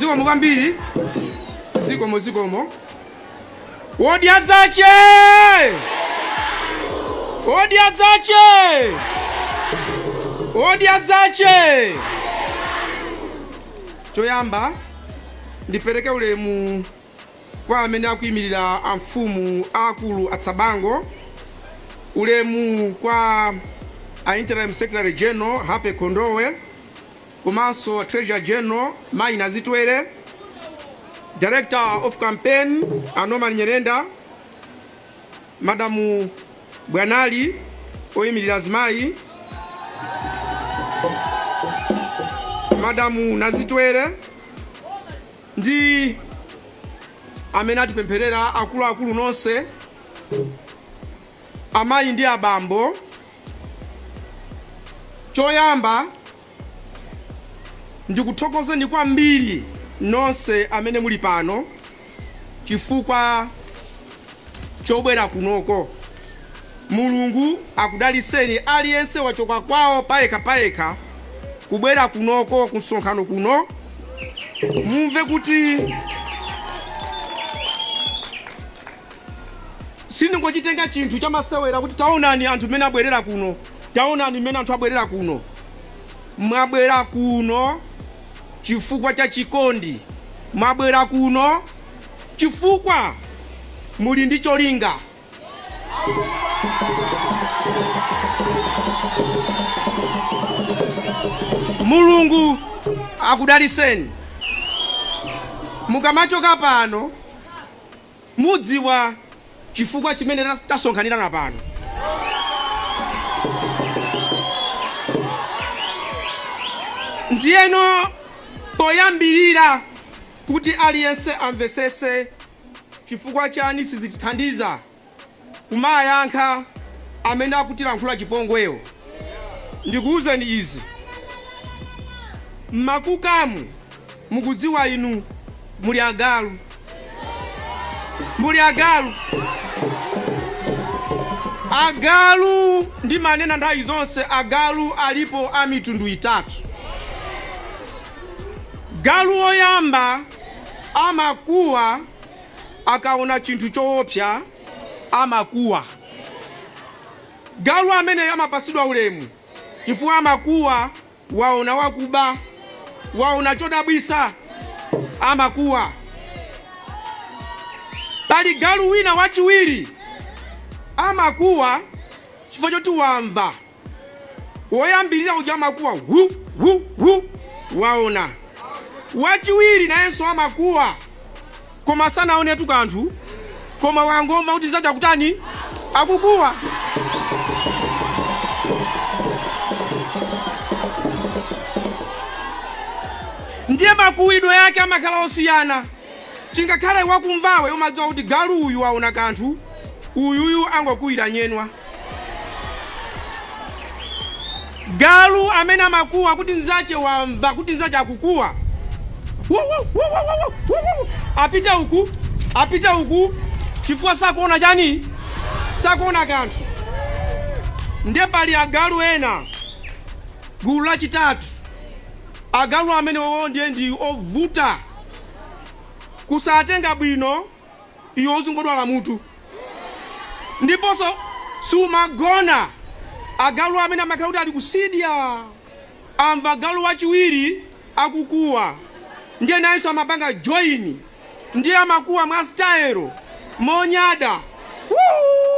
Zikomo kwambiri, zikomo, zikomo. Wodya zache, wodya zache, wodya zache. Choyamba ndipereke ulemu kwa amene akuyimirira amfumu aakulu atsabango, ulemu kwa a Interim Secretary General Happy Kondowe, komanso Treasurer General Mayi Nazitwere, Director of Campaign a Norman Nyerenda, Madamu Bwanali oyimirira azimayi, Madamu Nazitwere ndi amene atipempherera, akuluakulu nonse, amayi ndi abambo. Choyamba ndikuthokozeni kwambiri nonse amene muli pano chifukwa chobwera kunoko. Mulungu akudaliseni. Aliyense wachoka kwawo payekha payekha kubwera kunoko ku msonkhano kuno. Mumve kuti sindingochitenga chinthu chamasewera kuti taonani anthu mmene abwerera kuno, taonani mmene anthu abwerera kuno. Mwabwera kuno chifukwa cha chikondi, mwabwera kuno chifukwa muli ndi cholinga. Mulungu akudaliseni. Mukamachoka pano mudziwa chifukwa chimene tasonkhanirana pano. Ndiyeno poyambirira, kuti aliyense amvesese chifukwa chani sizitithandiza kumayankha amene akutilankhula chipongwewo, ndikuwuzeni izi: mmakukamu, mukudziwa inu, muli agalu, muli agalu. Agalu, ndimanena nthawi zonse, agalu alipo a mitundu itatu. Galu woyamba amakuwa akaona chinthu choopsa, amakuwa. Galu amene amapasidwa ulemu chifukwa amakuwa waona wakuba, waona chodabwisa, amakuwa. Pali galu wina wachiwiri, amakuwa chifukwa choti wamva. Woyambirira uja amakuwa hu hu hu, waona. Wachiwiri nayenso amakuwa, koma sanaonetu kanthu, koma wangomva kuti zacha kutani, akukuwa. Ndiye makuwidwe yake amakhala osiyana. Chingakhale wakumvawe umadziwa kuti galu uyu waona kanthu, uyuyu angokuwira nyenwa. Galu amene amakuwa kuti nzache wamva kuti nzache akukuwa, wu, wu, wu, wu, wu, wu, wu, apite uku, apite uku, chifukwa sakuona chani, sakuona kanthu. Ndiye pali agalu ena, gulu lachitatu. Agalu amene wowo ndiye ndi ovuta kusatenga bwino. Iwe uzingodwala mutu ndiponso sumagona. Agalu amene amakhala kuti ali kusidya, amva galu wachiwiri akukuwa, ndiye nayenso amapanga join, ndiye amakuwa mwa style monyada. Woo!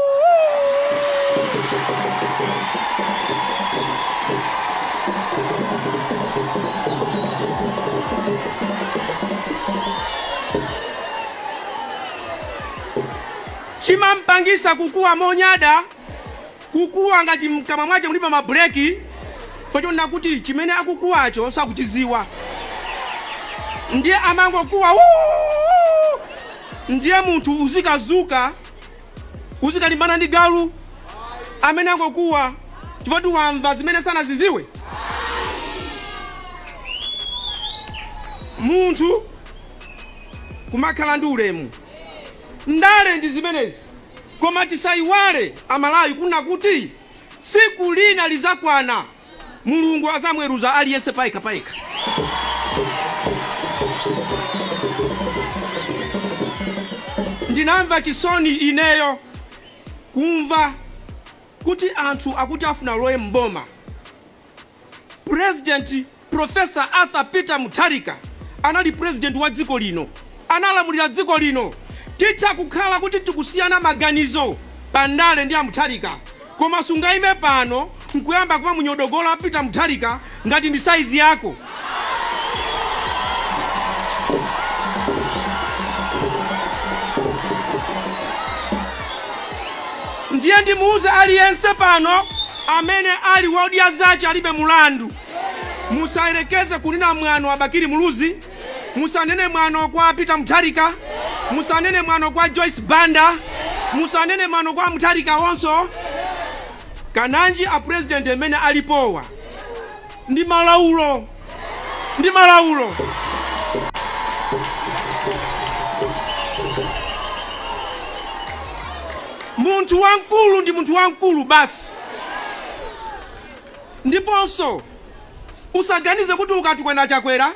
Chimampangisa kukuwa monyada, kukuwa ngati mkamwa mwache mulibe mabreki, chifukwa kuti chimene akukuwacho sakuchiziwa, ndiye amangokuwa "Wuu!" Ndiye munthu uzikazuka, uzikalimbana ndi galu amene angokuwa chifukwa kuti wamva zimene sanaziziwe. Munthu kumakhala ndi ulemu. Ndale ndi zimenezi, koma tisayiwale Amalawi kuna kuti tsiku lina lizakwana, Mulungu azamweruza aliyense payekha payekha. Ndinamva chisoni ineyo kumva kuti anthu akuti afuna alowe mboma. President Professor Arthur Peter Mutharika anali president wa dziko lino, analamulira dziko lino. Titha kukhala kuti tikusiyana maganizo pa ndale ndi a Mutharika, koma sungaime pano nkuyamba kumamunyodogola Peter Mutharika ngati ndi saizi yako. Ndiye ndimuuze aliyense pano amene ali wodya zache alibe mulandu, musayerekeze kunena mwano a Bakili Muluzi, musanene mwano kwa Peter Mutharika, musanene mwano kwa Joyce Banda, musanene mwano kwa Mutharika wonso. Kananji a president amene alipowa ndi malaulo, ndi malaulo. Munthu wamkulu ndi munthu wamkulu basi. Ndiponso usaganize kuti ukatukwana Chakwera,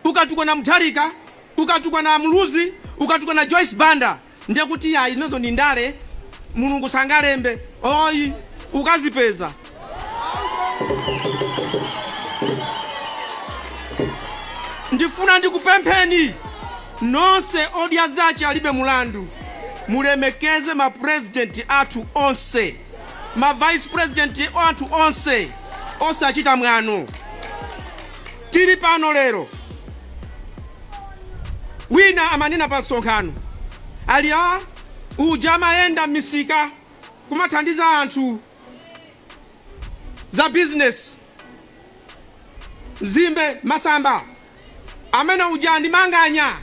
ukatukwana Mutharika, ukatukwana Muluzi, ukatukwana Joyce Banda, ndiye kuti ayi, zimenezo ndi ndale, Mulungu sangalembe. Oyi, ukazipeza. Ndifuna ndikupempheni nonse odya zache alibe mulandu, mulemekeze ma president athu onse, ma vice president athu onse, osachita mwano. Tili pano lero, wina amanena pa msonkhano ali a uja amayenda m'misika kumathandiza anthu za business, mzimbe masamba, amene uja ndi Manganya.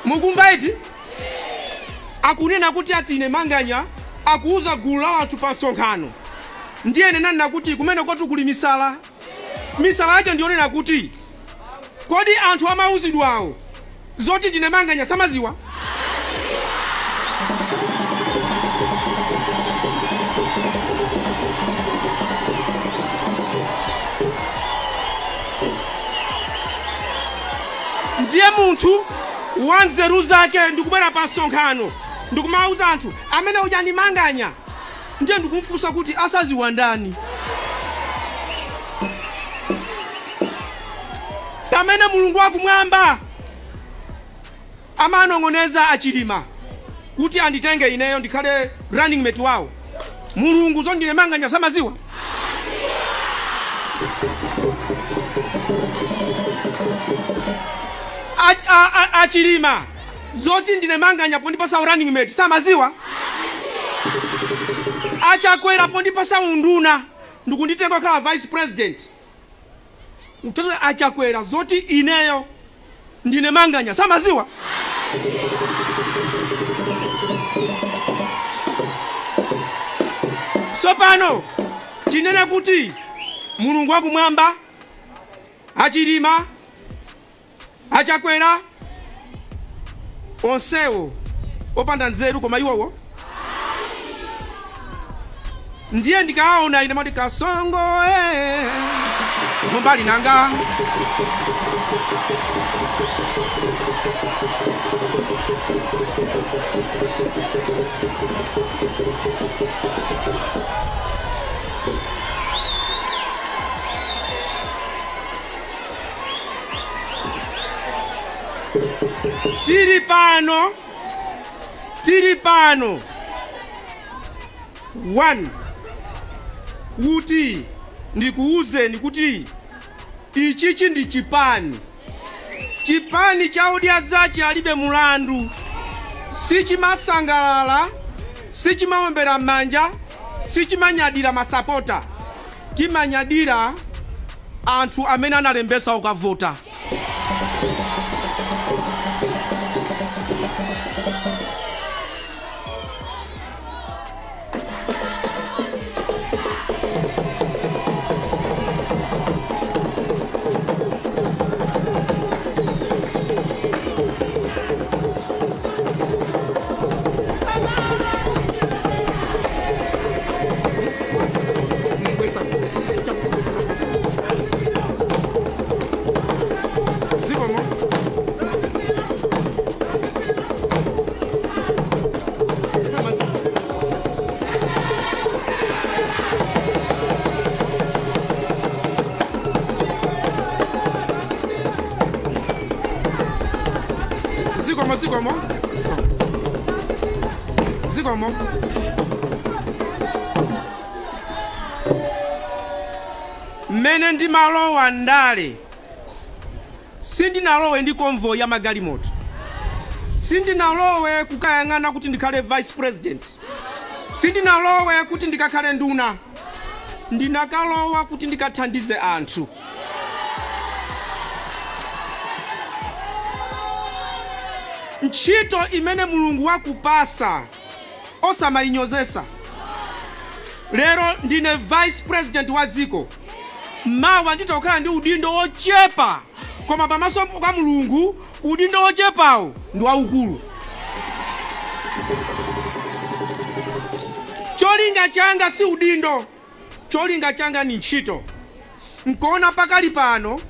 Mukumva iti akunena kuti ati ine Manganya, akuuza gulu la anthu pa msonkhano. Ndiye nenanena kuti kumene kotu kuli misala. Misala yake ndionena kuti kodi anthu amauzidwawo zoti ndine Manganya samaziwa? Ndiye munthu wa nzeru zake ndikubwera pa msonkhano ndikumauza anthu amene uja ndi Manganya. Ndiye ndikumfunsa kuti asaziwa ndani, pamene Mulungu wakumwamba amanong'oneza achilima kuti anditenge ineyo ndikhale running mate wawo, Mulungu zoti ndine Manganya samaziwa? Achilima zoti ndine Manganya pondipasa running mate samaziwa? Achakwera pondipasa unduna ndikunditenga kukhala vice president, Achakwera zoti ineyo ndine Manganya samaziwa? Sopano tinene kuti Mulungu wakumwamba, Achilima, Achakwera, onsewo opanda nzeru, koma iwowo ndiye ndikaona ine mati Kasongo mumbali nanga. Tili pano, tili pano 1 kuti ndikuwuzeni kuti ichichi ndi chipani, chipani cha Odya Zache Alibe Mulandu. Sichimasangalala, sichimaombera m'manja, sichimanyadira masapota. Timanyadira anthu amene analembesa okavota. Zikomo. Mmene ndimalowa ndale, sindinalowe ndi convoy ya magalimoto, sindinalowe kukayang'ana kuti ndikhale vice president, sindinalowe kuti ndikakhale nduna. Ndinakalowa kuti ndikathandize anthu. Ntchito imene Mulungu wakupasa osamayinyozesa. Lero ndine vice president wa dziko, mawa nditokhala ndi udindo wochepa, koma pamaso kwa Mulungu udindo wochepawo ndi waukulu. Cholinga changa si udindo, cholinga changa ni ntchito. Nkuona pakali pano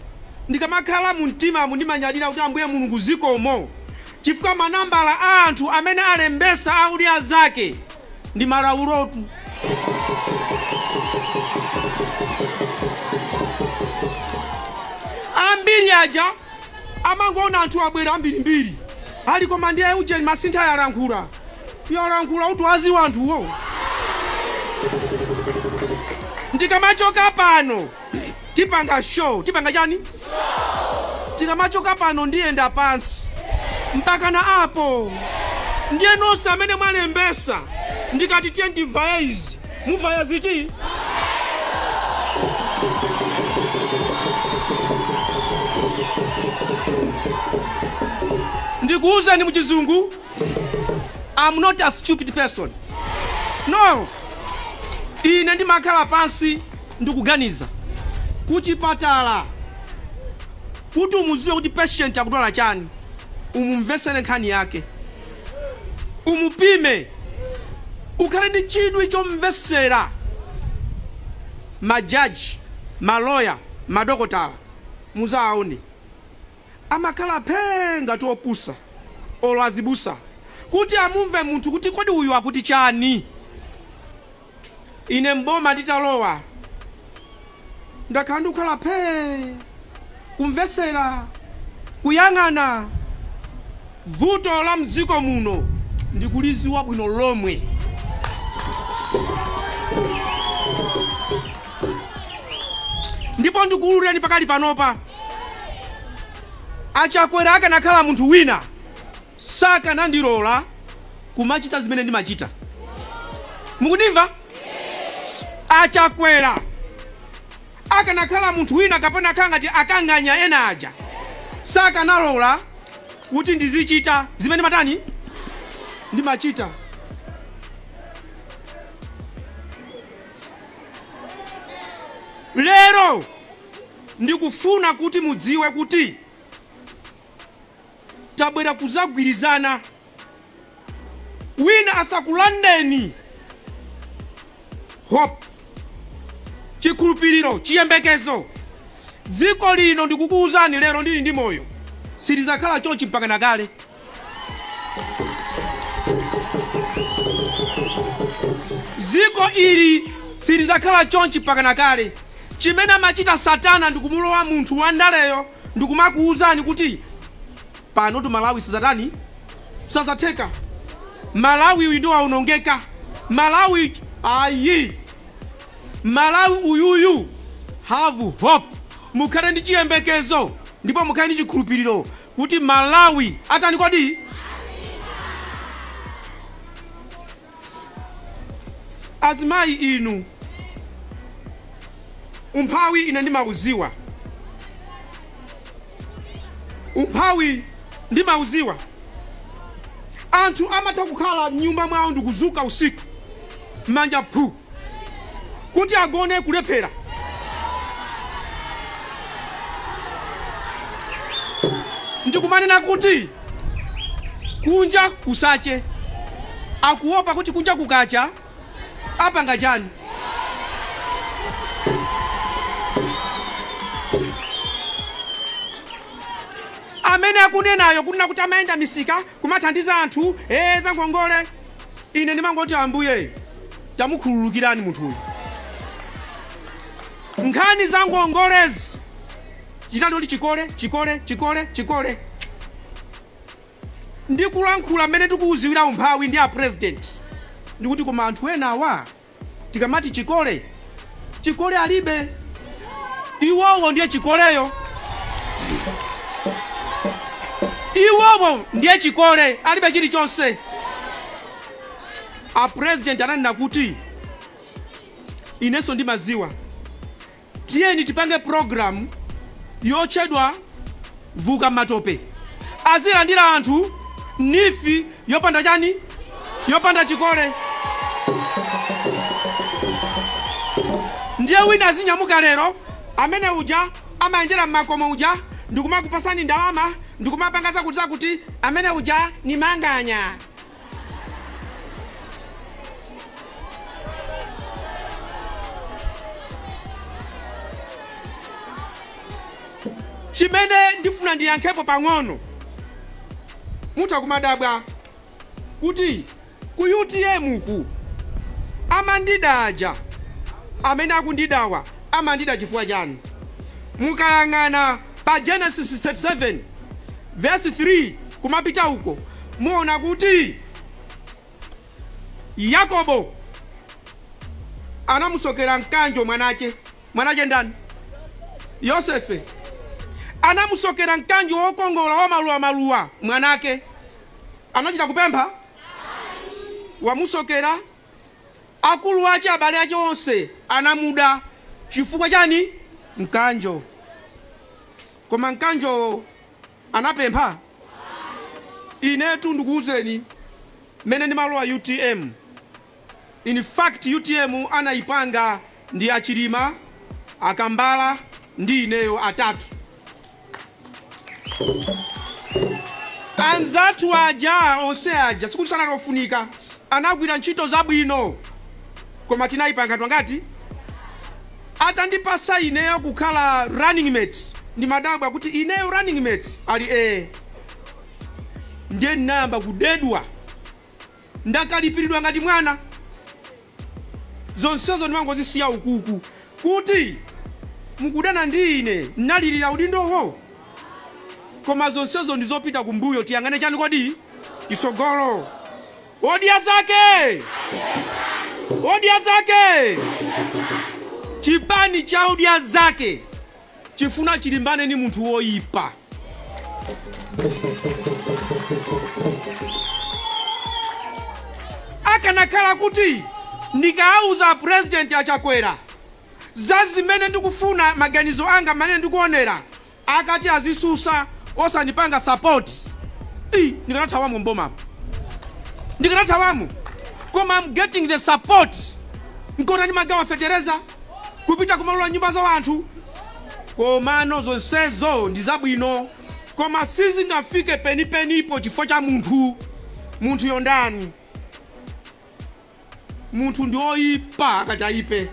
ndikamakhala mu mtimamu ndimanyadira kuti Ambuye Mulungu zikomo, chifukwa manambala a anthu amene alembesa a Odya Zake ndi malaulotu. Ambiri aja amangoona anthu abwera ambirimbiri ali, koma ndiye ujeni Masintha yalankhula yalankhula kuti aziwa anthuwo. Ndikamachoka pano tipanga show. Tipanga chani? Tikamachoka pano ndiyenda pansi mpaka na apo. Ndiye nonse amene mwalembesa, ndikati tiye ndivaya izi, muvaya ziti? Ndikuwuzani muchizungu, I'm not a stupid person, no. Ine ndimakhala pansi ndikuganiza. Kuchipatala, kuti umuziwe kuti patient akudwala chani, umumvesere nkhani yake, umupime, ukhale ndi chidwi chomvesera. Majaji, maloya, madokotala, muzaone amakhala phee ngati opusa, olo azibusa, kuti amumve munthu kuti kodi uyu akuti chani. Ine mboma nditalowa ndakhala ndikukhala phee, kumvesera, kuyang'ana vuto la mdziko muno, ndikuliziwa bwino lomwe. Ndipo ndikuwululeni pakali panopa, Achakwera akanakhala munthu wina sakanandilola kumachita zimene ndimachita. Mukundimva? Achakwera akanakhala munthu wina kapena akhala ngati akanganya ena aja, sakanalola kuti ndizichita zimene matani ndimachita. Lero ndikufuna kuti mudziwe kuti tabwera kuzagwirizana. Wina asakulandeni hope, chikhulupiriro, chiyembekezo. Dziko lino, ndikukuwuzani lero ndili ndi moyo, silizakhala chonchi mpaka nakale. Dziko ili silizakhala chonchi mpaka nakale. Chimene amachita Satana ndikumulowa munthu wandaleyo ndikumakuwuzani kuti pano tu Malawi sazatani, sazatheka, Malawi uyu ndi waonongeka, Malawi ayi. Malawi uyuyu, have hope, mukhale ndi chiyembekezo ndipo mukhale ndi chikhulupiriro kuti Malawi atani kodi? Azimayi inu, umphawi ine ndimauziwa, umphawi ndimauziwa. Anthu amatha kukhala mnyumba mwawo ndikuzuka usiku manja phu, kuti agone kulephera. Ndikumanena kuti kunja kusache, akuopa kuti kunja kukacha apanga chani? Amene akunenayo kunena kuti amayenda misika kumathandiza anthu za ngongole, ine ndimangoti Ambuye tamukhululukirani munthuyu. Nkhani za ngongolezi chinali kuti chikole, chikole, chikole, chikole. Ndikulankhula mmene ndikuuziwira umphawi ndi a president. Ndikuti koma anthu enawa tikamati chikole, chikole alibe, iwowo ndiye chikoleyo, iwowo ndiye chikole, alibe chilichonse. A president ananena kuti inenso ndimaziwa, tiyeni tipange program yotchedwa Vuka Matope, azilandira anthu NEEF yopanda chani, yopanda chikole. Ndiye wina azinyamuka lero, amene uja amayendera mmakomo uja ndikumakupasani ndalama ndikumapanga zakuti zakuti, amene uja ni manganya. Chimene ndifuna ndiyankhepo pang'ono, mutha kumadabwa kuti ku UTM ku amandida aja, amene akundidawa amandida chifukwa chani? Mukayang'ana pa Genesis 37 verse 3 kumapita uko, muona kuti Yakobo anamusokera mkanjo mwanache. Mwanache ndani? Yosefe. Anamusokera mkanjo wokongola wa maluwa maluwa mwanake. Anachita kupempha? Wamusokera. Akulu ache, abale ache onse anamuda. Chifukwa chani? Mkanjo. Koma mkanjowo anapempha? Inetu ndikuwuzeni, mmene ndimalowa UTM, in fact UTM anayipanga ndi a Chilima, a Kambala ndi ineyo, atatu. Anzathu aja onse aja sikuti sanali ofunika, anagwira ntchito zabwino, koma tinayipanga twangati atandipasa ineyo kukhala running mate, ndimadabwa kuti ineyo running mate ali ee. Ndiye ndinayamba kudedwa, ndakalipiridwa ngati mwana. Zonsezo ndimangozisiya ukuku kuti mukudana ndi ine, nalirira udindowo, koma zonsezo ndizopita kumbuyo. Tiyang'ane chani kodi? Chisogolo. Odya zake, odya zake, chipani cha odya zake chifuna chilimbane ni munthu woyipa. Akanakhala kuti ndikauza President Achakwera za zimene ndikufuna, maganizo anga mmene ndikuonera, akati azisusa osandipanga support, i ndikanathawamo mbomapo, ndikanathawamo. Koma I'm getting the support, nkona ndimagawa fetereza, kupita kumalola nyumba za anthu. Komano zonsezo ndi zabwino, koma sizingafike penipenipo chifukwa cha munthu. Munthu yondani? Munthu ndi oyipa akati ayipe.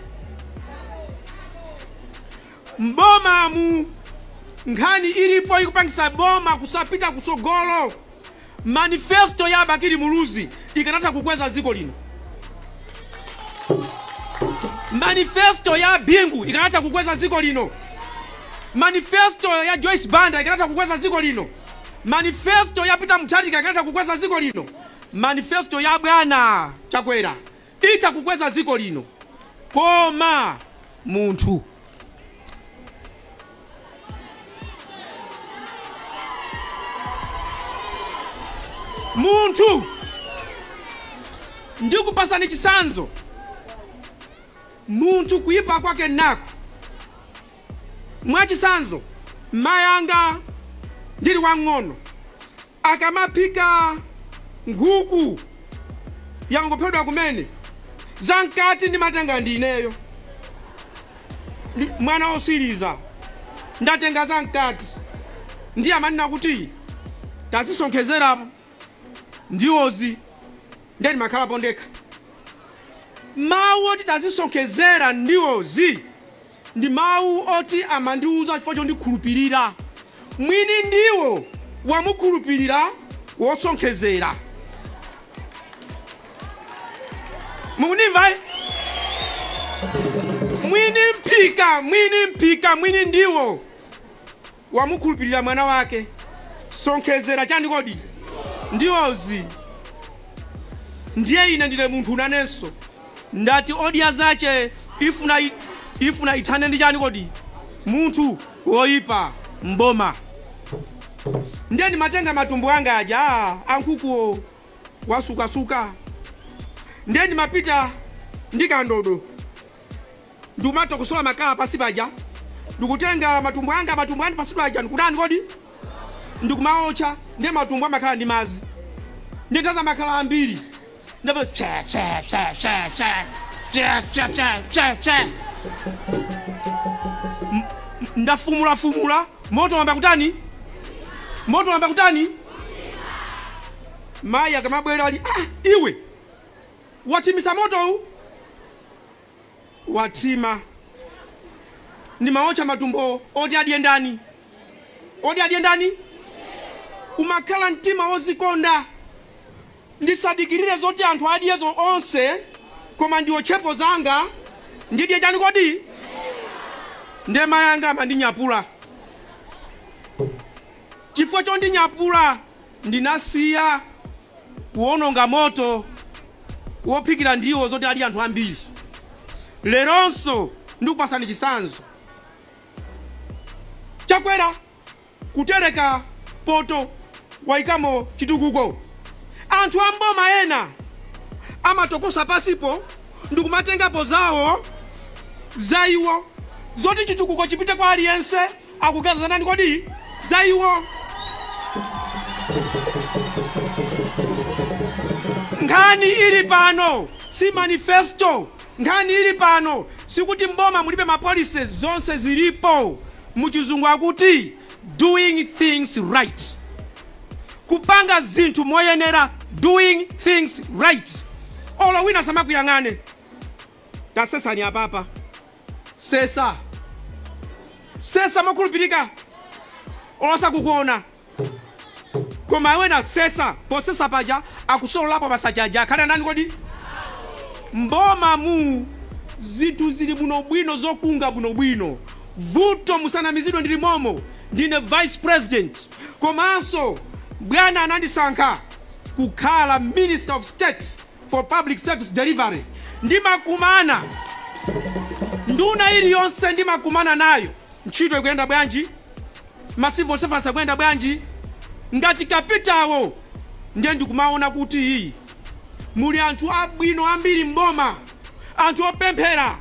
Mbomamu nkhani ilipo ikupangisa boma kusapita kusogolo. Manifesto ya Bakili Muluzi ikanatha kukweza dziko lino. Manifesto ya Bingu ikanatha kukweza dziko lino. Manifesto ya Joyce Banda ikanatha kukweza dziko lino. Manifesto ya Peter Mutharika ikanatha kukweza dziko lino. Manifesto ya bwana Chakwera itha kukweza dziko lino. Koma munthu, munthu, ndikupasani chisanzo, munthu kuyipa kwake nako. Mwachisanzo, mayanga ndili wang'ono akamaphika nkhuku yangophedwa kumene, zamkati ndimatenga ndi ineyo. Mwana osiriza ndatenga zamkati, ndiye amanena kuti tazisonkhezerapo ndiwozi, ndiye ndimakhalapo ndekha. Mawu oti tazisonkhezera ndiwozi ndi mawu oti amandiuza chifukwa chondikhulupirira. Mwini ndiwo wamukhulupirira wosonkhezera. Mukundimva, eh? Mwini mphika, mwini mphika, mwini ndiwo wamukhulupirira mwana wake, sonkhezera chani kodi? Ndiwozi. Ndiye ine ndine munthu nanenso. Ndati Odya Zache ifuna ithane ndi chani kodi? Munthu woyipa mboma. Ndiye ndimatenga matumbo anga aja ankhukuwo wasukasuka. Ndiye ndimapita ndi kandodo ndikumatokosola makala pasi paja, ndikutenga matumbo anga, matumbo anga pasi paja, ndikutani kodi? Ndikumaotcha. Ndiye matumbo amakhala ndi mazi, ndiye nthawi amakhala ambiri, ndipo pse pse pse pse pse pse pse pse pse pse, ndafumulafumula, moto wamba kutani? Moto wamba kutani? Mayi akamabwera ali, "Ah, iwe wathimisa motowu?" "Wathima, ndimaotcha matumbo oti adye ndani? Oti adye ndani?" Umakhala mtima wozikonda. Ndisadikirire zoti anthu adyezo onse, koma ndiotchepo zanga, ndidye chani kodi? Ndiye mayi anga amandinyapula. Chifukwa chondinyapula, ndinasiya kuwononga moto wophikira ndiwo zoti adye anthu ambiri. Leronso ndikupasani chitsanzo. Chakwera kutereka poto waikamo chitukuko. Anthu amboma ena amatokosa pasipo ndikumatengapo zawo za iwo. Zoti chitukuko chipite kwa aliyense, akugaza nani kodi? Za iwo. Nkhani ili pano si manifesto. Nkhani ili pano sikuti mboma mulibe ma policies, zonse zilipo. Muchizungu akuti doing things right, kupanga zinthu moyenera, doing things right. Olo wina samakuyang'ane, tasesani apapa, sesa, sesa mokhulupirika, osakukuona. Koma wena sesa, posesa paja akusololapo masachaja akhale ndani kodi? Mboma mu zinthu zili bwinobwino, zokunga bwinobwino. Vuto, musanamizidwe, ndili momo, ndine vice president, komanso bwana anandisankha kukhala Minister of State for Public Service Delivery. Ndimakumana nduna iliyonse, ndimakumana nayo, ntchito ikuyenda bwanji, ma civil servants akuyenda bwanji. Ngati kapitawo, ndiye ndikumaona kuti muli anthu abwino ambiri mboma, anthu opemphera,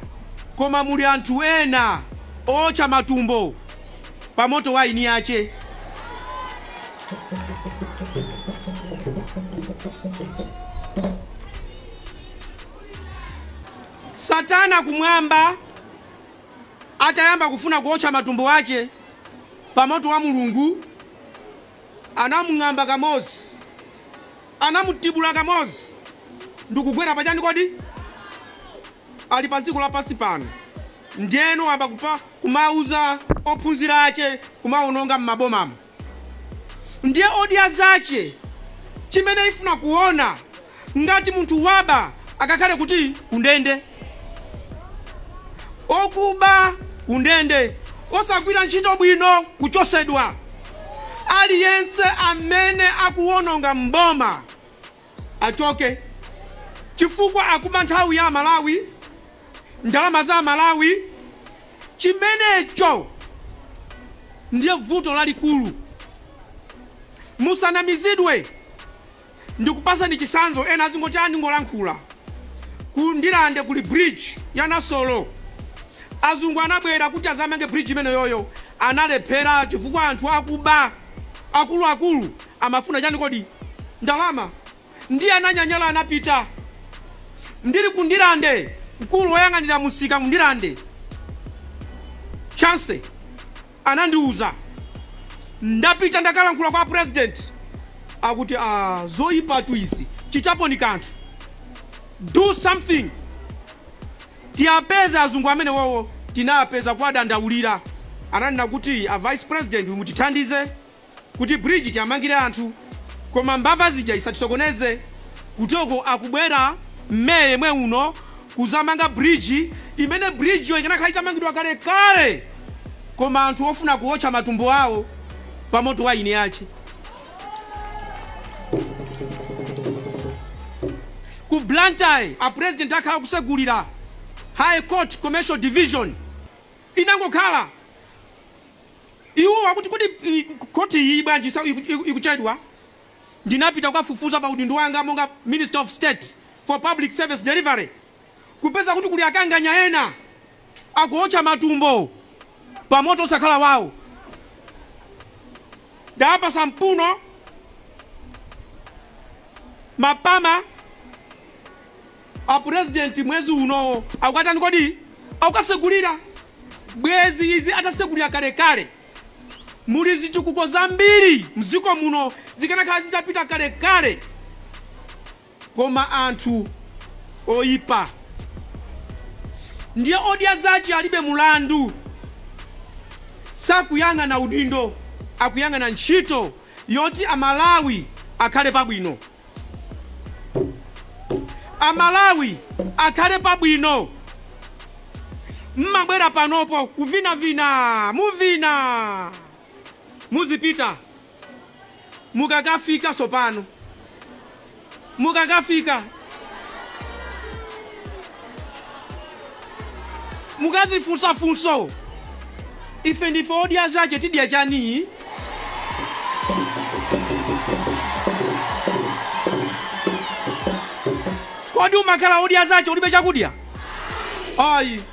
koma muli anthu ena otcha matumbo pa moto wa eni ache. Satana kumwamba atayamba kufuna kuotcha matumbo ache pa moto wa Mulungu, anamung'amba kamozi, anamutibula kamozi ndikugwera pachani kodi? Ali pa dziko lapansi pano. Ndiyeno amba kupa kumauza ophunzira ache kumaononga m'mabomamo. Ndiye Odya Zache chimene ifuna kuona, ngati munthu waba akakhale kuti? Kundende. Okuba kundende, osagwira ntchito bwino kuchosedwa. Aliyense amene akuwononga mboma achoke, chifukwa akuba nthawi ya Malawi, ndalama za Malawi. Chimenecho ndiye vuto lalikulu. Musanamizidwe. Ndikupasani chitsanzo, ena azingoti andingolankhula. Ku Ndilande kuli bridge ya Nasolo. Azungu anabwera kuti azamange bridge imeneyoyo, analephera chifukwa anthu akuba akuluakulu amafuna chani kodi? Ndalama. Ndiye ananyanyala, anapita. Ndili ku Ndilande, mkulu woyang'anira musika mu Ndilande, Chance, anandiuza. Ndapita, ndakalankhula kwa president, akuti, "Ah, zoyipatu izi, chitaponi kanthu, do something." Tiyapeza azungu amene wowo, tinapeza kuwadandaulira. Ananena kuti, "A vice president, mutithandize kuti bridge tiyamangire anthu, koma mbava zija isatisokoneze." Kutoko akubwera mmeye mwe uno kuzamanga bridge imene bridge yo ikanakhala itamangidwa kalekale, koma anthu ofuna kuotcha matumbo awo pa moto wa eni ache. Ku Blantyre a President akhala kusegulira High Court Commercial Division. Inangokhala iwo akuti kodi khoti iyi bwanji ikuchedwa? Ndinapita kukafufuza pa udindo wanga monga Minister of State for Public Service Delivery, kupeza kuti kuli akanganya ena akuotcha matumbo pa moto osakhala wawo. Ndawapasa mpuno mapama a President. Mwezi unowo akukatani kodi? Akukasegulira. Bwezi izi atasegulira kalekale. Muli zitukuko zambiri mdziko muno zikanakhala zitapita kalekale, koma anthu oyipa. Ndiye Odya Zake Alibe Mulandu sakuyang'ana udindo, akuyang'ana ntchito yoti Amalawi akhale pabwino, Amalawi akhale pabwino. Mmabwera panopo kuvinavina, muvina, muzipita. Mukakafika tsopano, mukakafika mukazifunsafunso, ife ndife Odya Zake, tidya chani? Kodi umakhala Odya Zake ulibe chakudya? Ayi.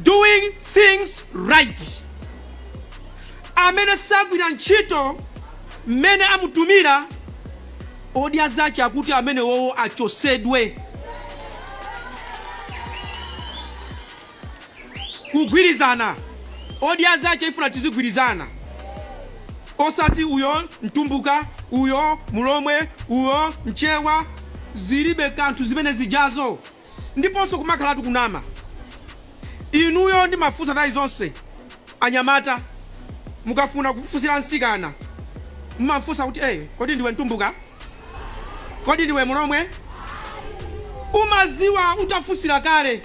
Doing things right. Amene sagwira ntchito mmene amutumira, Odya Zake akuti amene wowo achosedwe. Kugwirizana, Odya Zake ifuna tizigwirizana, osati uyo Mtumbuka, uyo Mulomwe, uyo Mchewa, zilibe kanthu zimene zijazo. Ndiponso kumakhalatu kunama. Inuyo ndimafunsa nthawi zonse, anyamata mukafuna kufunsira msikana mumafunsa kuti, "Hey, kodi ndiwe Mtumbuka? Kodi ndiwe Mulomwe?" Umaziwa utafunsira kale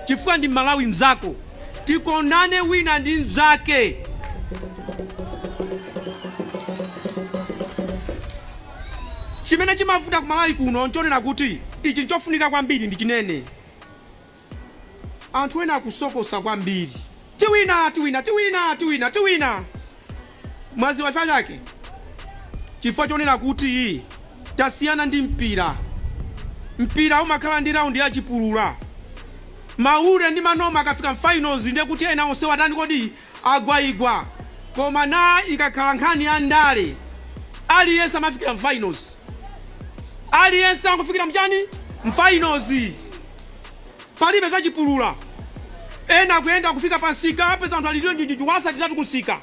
chifukwa ndi Malawi mzako. Tikondane wina ndi mzake. Chimene chimavuta ku Malawi kuno nchonena kuti ichi nchofunika kwambiri ndichinene. Anthu ena akusokosa kwambiri, "Tiwina, tiwina, tiwina, tiwina, tiwina." Mwaziwa chifukwa chake? Chifukwa chonena kuti tasiyana ndi mpira. Mpira umakhala ndi round ya chipulula. Maule ndi Manoma akafika m'finals ndiye kuti ena onse watani kodi? Agwaigwa. Koma na ikakhala nkhani ya ndale, aliyense amafikira m'finals. Aliyense angofikira mchani? M'finals. Palibe zachipulula. Ena akuyenda kufika pa msika, apeza anthu aliliyo njujuju, wasatiratu kumsika.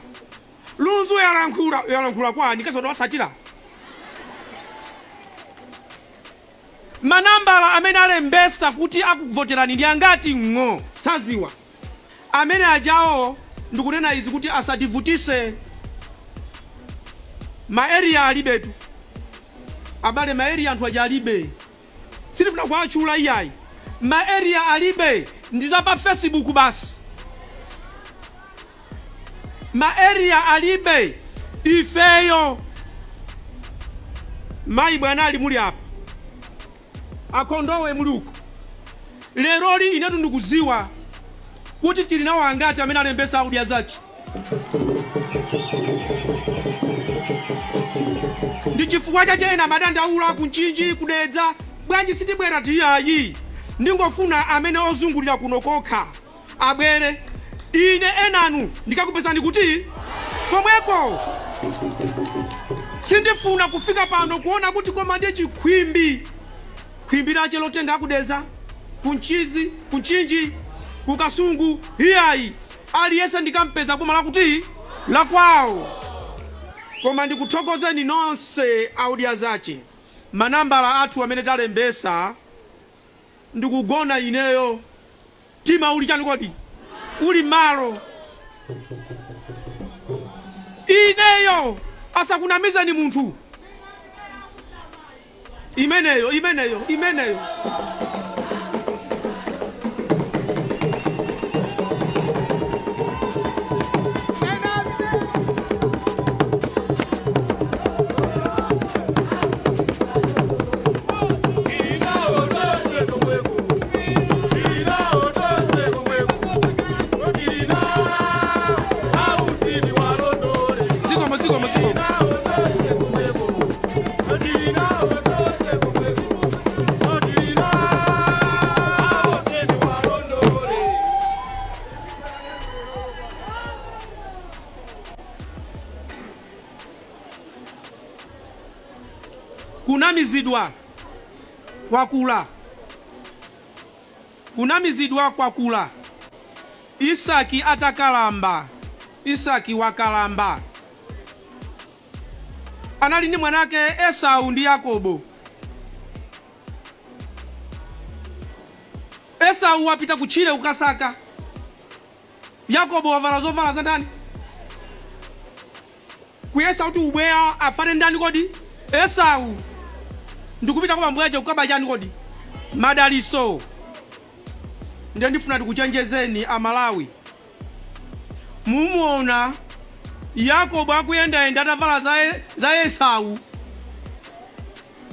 Lunzu yalankhula, yalankhula kwani kasoti wasatira. Manambala amene alembesa kuti akuvoterani ndi angati? Ng'o saziwa amene ajawo. Ndikunena izi kuti asativutise. Ma area alibetu abale, ma area anthu aja alibe. Sitifuna kuwatchula iyayi. Ma area alibe, ndi za pa Facebook basi. Ma area alibe. Ifeyo, mayi bwanali muli apa, akhondowe muli uku, leroli inetu ndikuziwa kuti tili nawo angati amene alembesa Odya Zake. Ndi chifukwa chache ena amadandaula kunchinji kudedza, "Bwanji sitibwera?" Tiyayi, ndingofuna amene ozungulira kuno kokha abwere. Ine enanu ndikakupezani kuti komweko. Sindifuna kufika pano kuona kuti koma ndi chikhwimbi, khwimbi lache lotenga akudeza kunchizi, kunchinji, kukasungu. Iyayi, aliyense ndikampeza boma lakuti lakwawo. Koma ndikuthokozeni nonse a Odya Zake. Manambala athu amene talembesa, ndikugona ineyo mtima uli chani kodi? Uli malo. Ineyo asakunamizeni munthu. Imeneyo, imeneyo, imeneyo. Kunamizidwa kwakula, kunamizidwa kwakula. Isaki atakalamba, Isaki wakalamba, anali ndi mwanake Esau ndi Yakobo. Esau wapita kutchire kukasaka, Yakobo wavala zovala za ndani? Kuyesa kuti ubweya afane ndani kodi? Esau. Ndikupita kwa bambo ache kukaba chani kodi? Madaliso. Ndiye ndifuna ndikuchenjezeni Amalawi, mumuona Yakobo akuyendayenda atavala za Esau,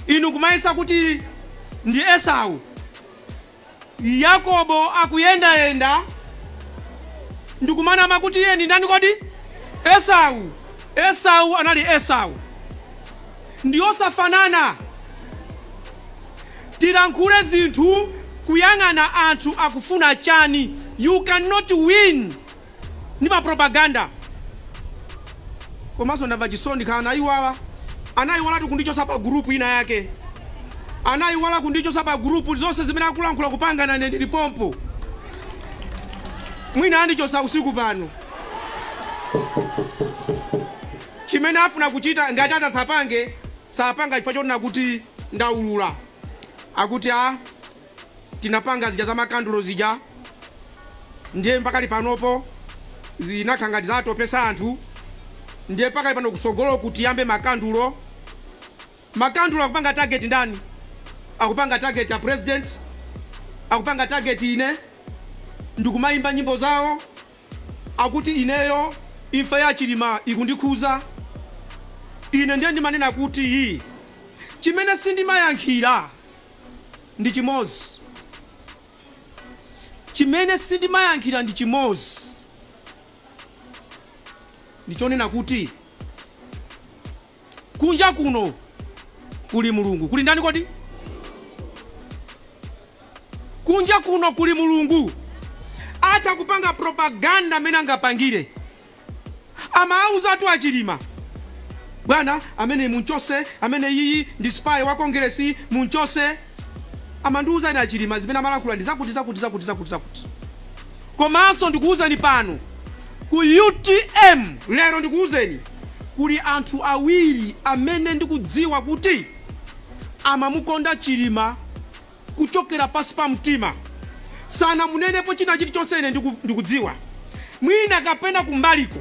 inu kumayesa kuti ndi Esau. Yakobo akuyendayenda ndikumanama kuti iye ndi ndani kodi? Esau. Esau anali Esau, ndi osafanana. Tilankhule zinthu kuyang'ana anthu akufuna chani. You cannot win ndi mapropaganda. Komanso ndamva chisoni khala anayiwala, anayiwalatu kundichosa pa group ina yake, anayiwala kundichosa pa group. Zonse zimene akulankhula kupangana ine ndili pompo. Mwina andichosa usiku pano. Chimene afuna kuchita, ngati atasapange, sapanga chifukwa chonena kuti ndaulula. Akuti a tinapanga zija za makandulo zija, ndiye mpakali panopo zinakhala ngati zatopesa anthu, ndiye pakali pano kusogolo kuti tiyambe makandulo. Makandulo akupanga target ndani? Akupanga target a president, akupanga target ine, ndikumayimba nyimbo zawo. Akuti ineyo imfa ya Chilima ikundikhuza ine. Ndiye ndimanena kuti chimene sindimayankhira ndi chimodzi, chimene sindimayankhira ndi chimodzi, ndichonena kuti kunja kuno kuli Mulungu. Kuli ndani kodi? Kunja kuno kuli Mulungu. Atha kupanga propaganda amene angapangire. Amauza atu aChilima, "Bwana, amene munchose, amene yiyi ndi spy wa Kongeresi, munchose." Amandiuza ine aChilima zimene amalankhula ndi zakuti, zakuti, zakuti, zakuti, zakuti. Komanso ndikuwuzani pano, ku UTM lero ndikuwuzeni, kuli anthu awiri amene ndikudziwa kuti amamukonda Chilima kuchokera pasi pa mtima. Sanamunenepo china chilichonse. Ine ndikudziwa mwina kapena kumbaliko,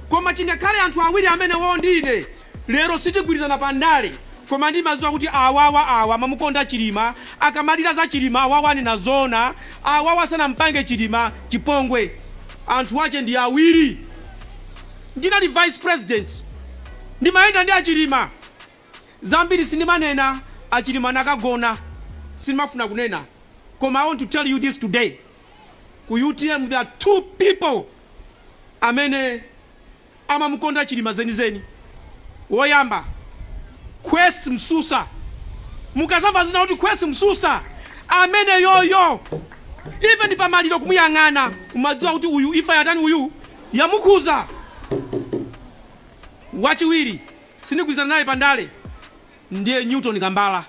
koma chingakhale anthu awiri amene wo ndi ine lero sitigwirizana pa ndale, koma ndimadziwa kuti awawa, awa amamukonda Chilima. Akamalira za Chilima, awawa anena zona, awawa sanampange Chilima chipongwe. Anthu ache ndi awiri. Ndinali vice president, ndimayenda ndi aChilima. Zambiri sindimanena, aChilima nakagona, sindimafuna kunena, koma I want to tell you this today: ku UTM there are two people amene amamukonda Chilima zenizeni. Woyamba, Kwesi Msusa. Mukazamva zina kuti Kwesi Msusa, amene yoyo even pamaliro kumuyang'ana umadziwa kuti uyu imfa yatani, uyu yamukhuza. Wachiwiri sindigwirizana naye pandale, ndiye Newton Kambala.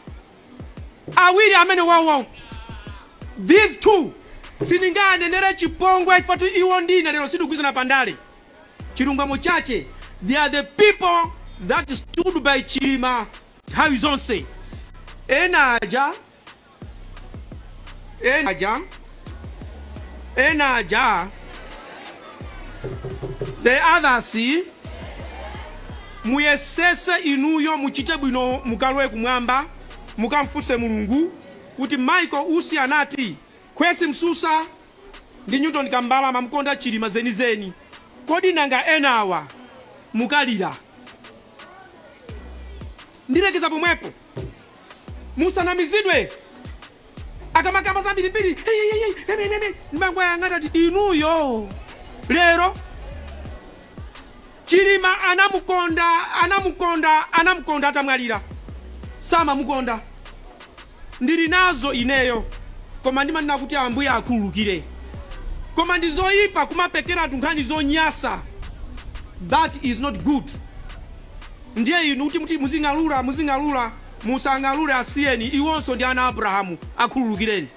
Awiri amene wawo, these two, sindinganenere chipongwe chifukwa iwo ndine lero sitigwirizana pandale. Chilungamo chache, they are the people that stood by Chilima nthawi zonse. Ena aja, ena aja, ena aja, the others, muyesese inuyo muchite bwino, mukalowe kumwamba, mukamfunse Mulungu kuti Michael Usi anati Kwesi Msusa ndi Newton Kambala amamukonda Chilima zenizeni, kodi nanga enawa? Mukalira. Ndilekeza pomwepo. Musanamizidwe. Akamakamba zambirimbiri ndimangoyang'ana ti inuyo lero Chilima anamukonda, anamukonda, anamukonda, atamwalira samamukonda. Ndili nazo ineyo, koma ndimanena kuti Ambuye akhululukire. Koma ndi zoyipa kumapekera anthu nkhani zonyasa. That is not good. Ndiye inu kuti muti muzing'alula, muzing'alula. Musang'alule, asiyeni, iwonso ndi ana a Abrahamu, akhululukireni.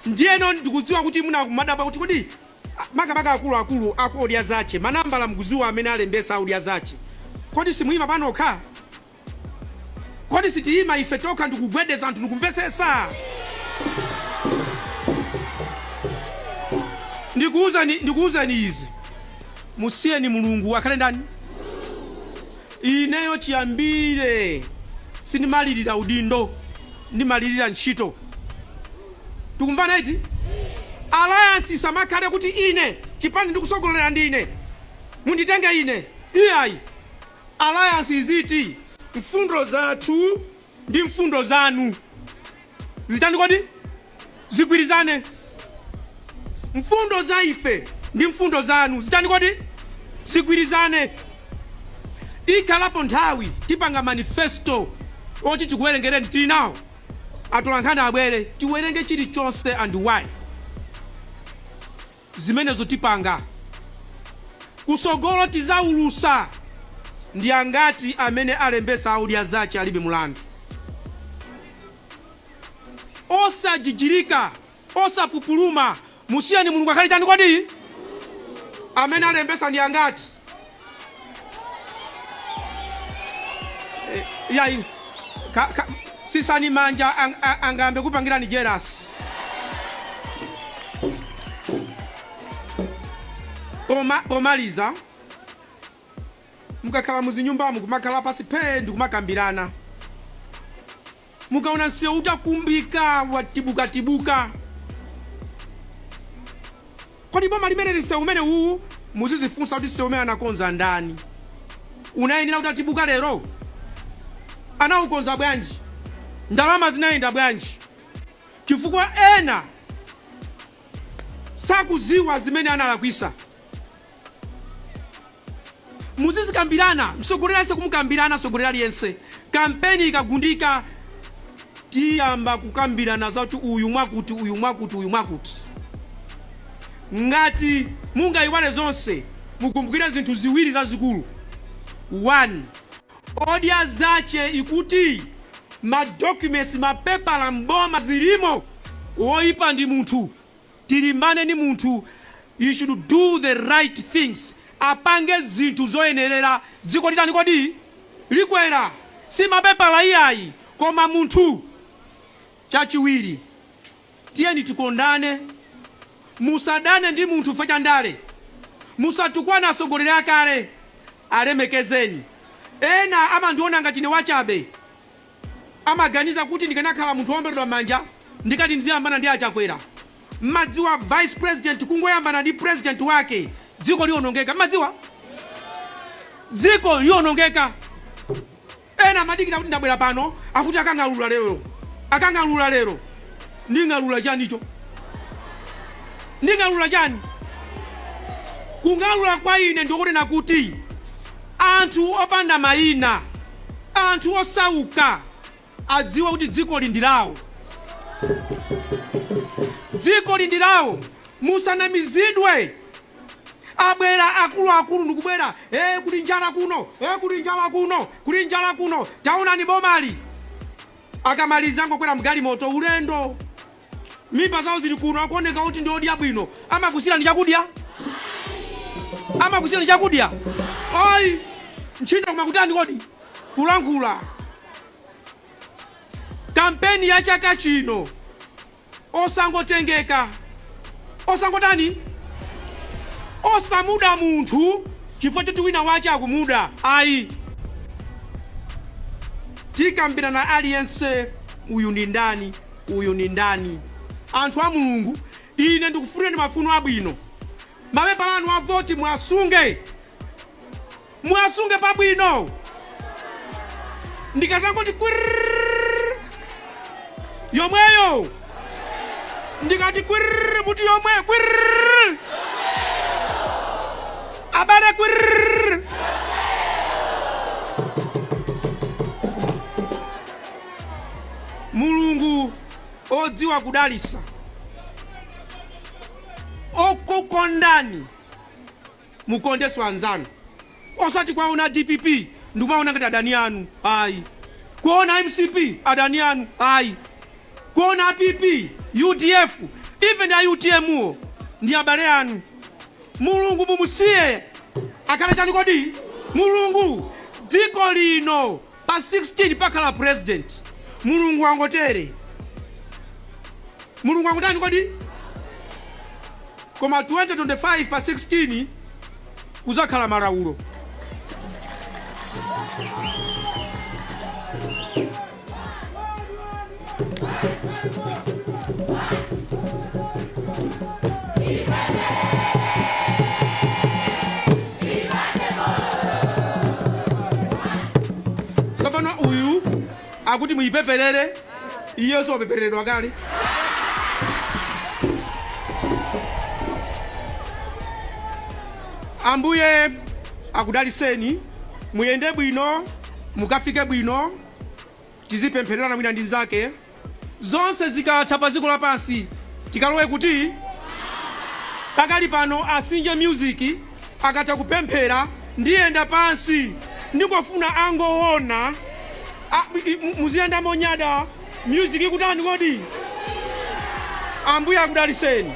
Ndiyeno ndikudziwa kuti muna kumadabwa kuti kodi makamaka akuluakulu aku Odya Zache, manambala mkuziwa amene alembesa Odya Zache, kodi simuyima panokha? Kodi sitiyima ife tokha ndikugwedeza anthu ndikumvesesa? Ndikuwuzani izi, musiyeni Mulungu akhale ndani. Ineyo chiyambire sindimalirira udindo, ndimalirira ntchito. Tikumvana iti? Alliance isamakhale kuti ine chipani ndikusogolera ndine, munditenge ine, iyayi. Alliance iziti mfundo zathu ndi mfundo zanu zitani kodi? Zigwirizane. Mfundo za ife ndi mfundo zanu zitani kodi? Zigwirizane. Ikhalapo nthawi tipanga manifesto oti tikuwerengereni, tili nawo atolankhani abwere tiwerenge chilichonse and why. Zimenezo tipanga kusogolo, tizaulusa ndi angati amene alembesa Odya Zache Alibe Mulandu. Osajijirika, osapupuluma, musiyeni Mulungu akhale chani kodi? Amene alembesa ndi angati? Yayi, sisani manja, angambe kupangirani jealous. Pomaliza, mukakhala muzinyumbamo kumakhala pasi phee ndikumakambirana. Mukaona msewu utakumbika, watibukatibuka, kodi boma limene msewu umene uwu, muzizifunsa kuti msewu umene anakonza ndani? Unayenera kuti atibuka lero? Anaukonza bwanji? Ndalama zinayenda bwanji? Chifukwa ena sakuziwa zimene analakwisa. Muzizikambirana, mtsogoleri aliyense kumukambirana mtsogoleri aliyense. Kampeni ikagundika, tiyamba kukambirana zakuti uyu mwakuti, uyu mwakuti, uyu mwakuti. Ngati mungayiwale zonse, mukumbukire zinthu ziwiri zazikulu. 1, Odya Zache ikuti ma documents, mapepala mboma zilimo. Woyipa ndi munthu, tilimbane ndi munthu. You should do the right things, apange zinthu zoyenerera, dziko litani kodi? Likwera. Si mapepala iyayi, koma munthu. Chachiwiri, tiyeni tikondane. Musadane ndi munthu chifukwa cha ndale. Musatukwane atsogoleri akale, alemekezeni. Ena amandiona ngati ine wachabe, amaganiza kuti ndikanakhala munthu womberedwa manja ndikati ndiziyambana ndi Achakwera. Mmadziwa vice president kungoyambana ndi president wake, dziko liwonongeka? Mmadziwa dziko liwonongeka? Ena amadikira kuti ndabwera pano, akuti akang'alula lero, akang'alula lero. Nding'alula chanicho? Nding'alula chani? Kung'alula kwa ine ndikunena kuti anthu opanda mayina, anthu osauka adziwe kuti dziko ndi lawo, dziko ndi lawo. Musanamizidwe. Abwera akuluakulu ndikubwera, kuli njala kuno, kuli njala kuno, kuli njala kuno, taonani bomali. Akamaliza angokwera mgalimoto ulendo, mimba zawo zili kuno, akuoneka kuti ndi odya bwino. Amakusira ndi chakudya? Amakusira ndi chakudya? Ayi, ntchito koma kutani kodi? Kulankhula. Kampeni ya chaka chino, osangotengeka, osangotani, osamuda munthu chifukwa choti wina wache akumuda, ayi. Tikambirana aliyense, uyu ndi ndani, uyu ndi ndani. Anthu a Mulungu, ine ndikufunirani mafuno abwino. Mapepala anu a voti mwasunge, mwasunge pabwino. Ndikazangoti kwirr, yomweyo. Ndikati kwirr, muti yomwe. Kwirr, abale, kwirr. Mulungu odziwa kudalisa, okukondani, mukondenso anzanu. Osati kwaona DPP ndikumaona ngati adani anu, ayi. Kuona MCP adani anu, ayi. Kuona PP, UDF, even a UTM wo ndi abale anu. Mulungu mumusiye akhale chani kodi? Mulungu. Dziko lino pa 16 pakhala president. Mulungu angotere, Mulungu angotani kodi? Koma 2025 pa 16 kuzakhala malaulo. Tsopano uyu akuti muyipeperere, iyenso wapepereredwa kale. Ambuye akudaliseni, muyende bwino, mukafike bwino. Tizipemphererana wina ndi nzake. Zonse zikatha pa dziko lapansi, tikalowe kuti? Pakali pano asinje music akatha kupemphera, ndiyenda pansi, ndingofuna angoona. Muziyenda monyada, music ikutani kodi? Ambuye akudaliseni.